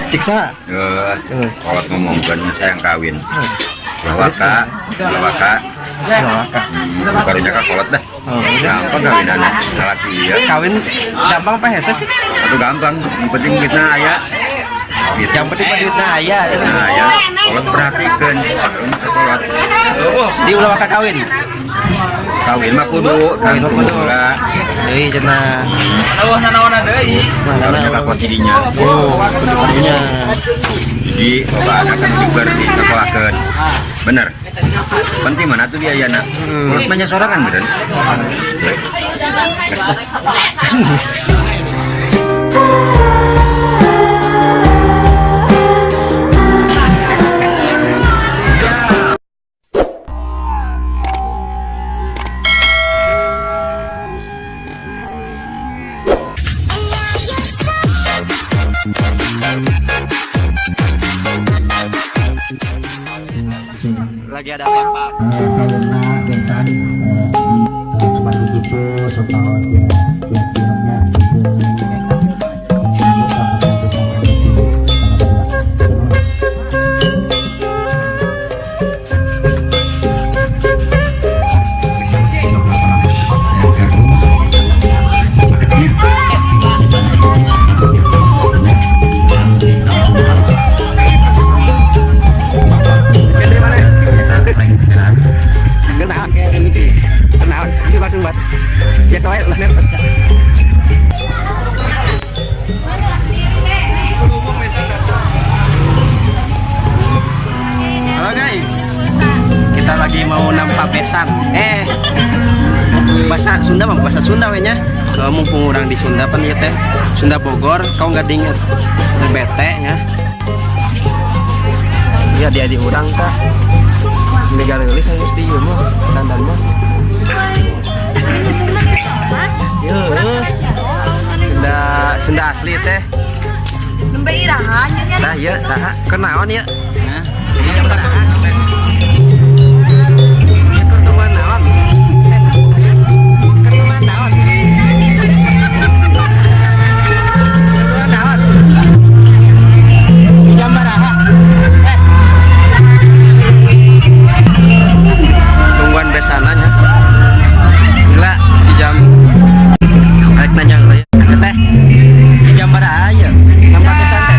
Cik saha? Kolot ngomongkeun sayang kawin. Lawaka, lawaka. Lawaka. Karunya ka kolot dah. Gampang kawinanna salaki ieu. Kawin gampang apa hese sih? Atuh gampang, yang penting duitna aya. Gitu. Yang penting mah duitna aya. Duitna aya. Kolot perhatikeun, kolot. Di ulah waka kawin. Kawin mah kudu, kawin mah kudu. Deui cenah. Eueuh nanaonan deui. Karunya ka kolot didinya. Oh, kudu didinya. Jadi loba anak kan diber disekolahkeun. Bener. Penting mana tuh biayana? Kolot mah nya sorangan bener. Lagi ada apa? Saurna besan di gitu supados ya tiap-tiapnya Halo guys, kita lagi mau nampak besan. Bahasa Sunda mah bahasa Sunda we nya. Kalau mumpung urang di Sunda pan ieu teh. Sunda Bogor, kau nggak diinget. Bete nya. Iya dia di urang tah. Mega rilis geus di ieu mah, dandan mah. Sunda Sunda asli teh. Nembe iraha nya. Tah ieu saha? Kenaon ieu? Nah, tungguan besananya. Gila di jam rek nanya lah ya. Teh di jam berapa ya? Nampak besan teh.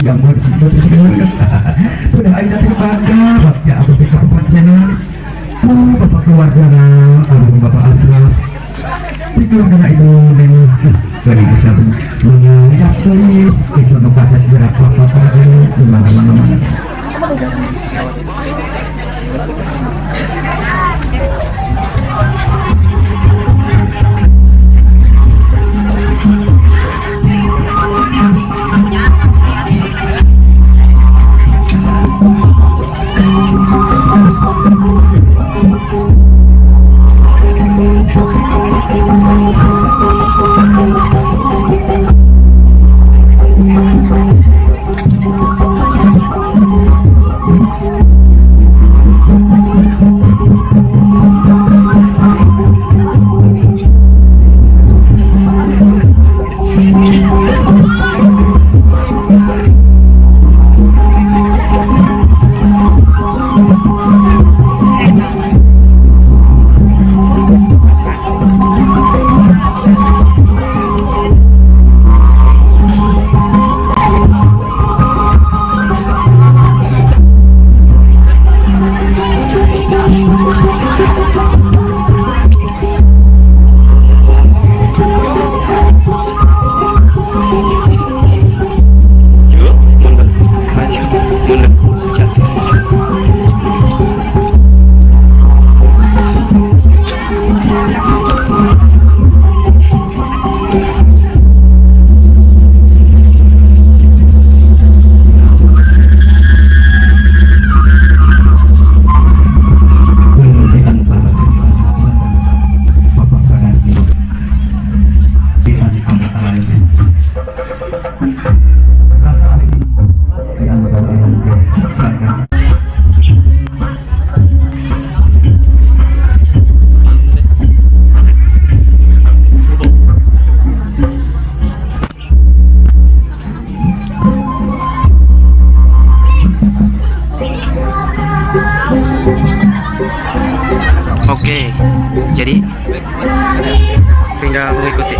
Diganggu disebut. Sudah aja bangga bagja atau di kabupaten. Oh, bapak keluarga, almarhum Bapak Asraf. Di keluarga ibu Neng dari bisa mengingat tulis itu nukasnya sejarah bapak ini teman-teman. Oke, jadi tinggal mengikuti.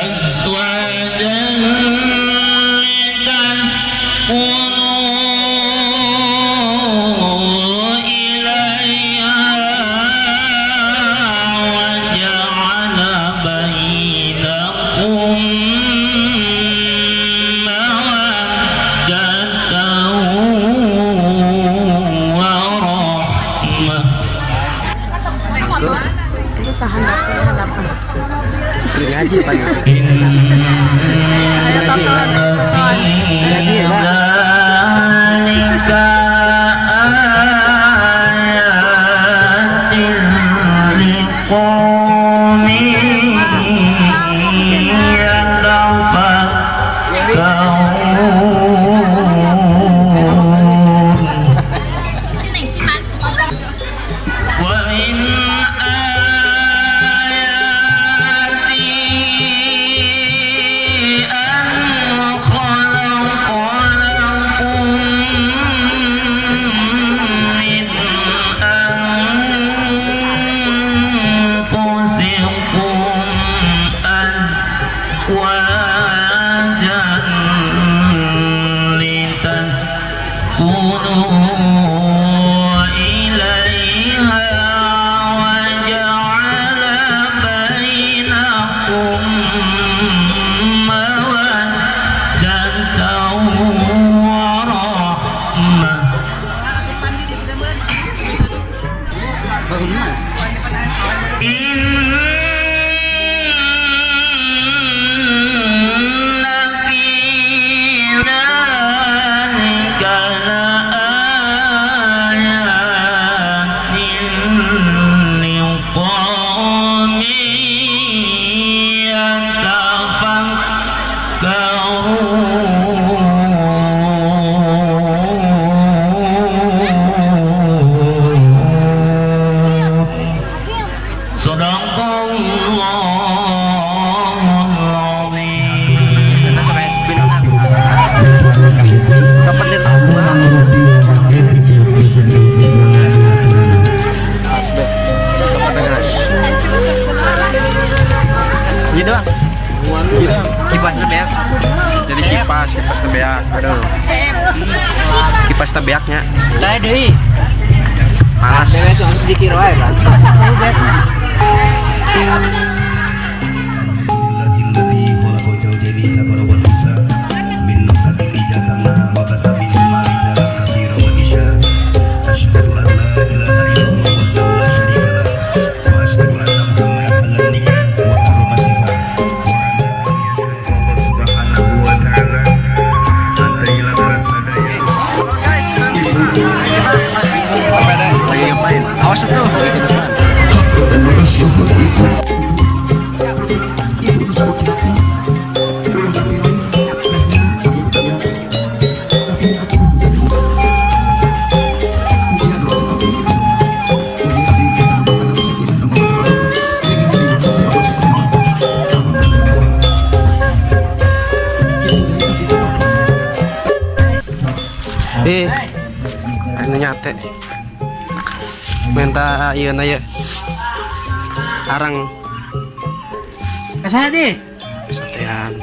أزواجا لتسكنوا إليها. Ngaji Pak. Ayo tonton, tonton. Ngaji Pak. Kipasnya beak. Jadi kipas beak. Aduh. Kipas tebeaknya. Tadi. Malas. Dikir wae, Pak. Lagi ngapain? Awas itu. Anu nyate. Minta ieu na ieu. Arang. Kasaha deh? Satean.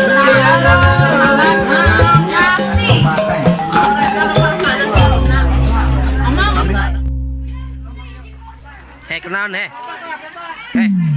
Kasih. Hei, kenalan heh. Hei.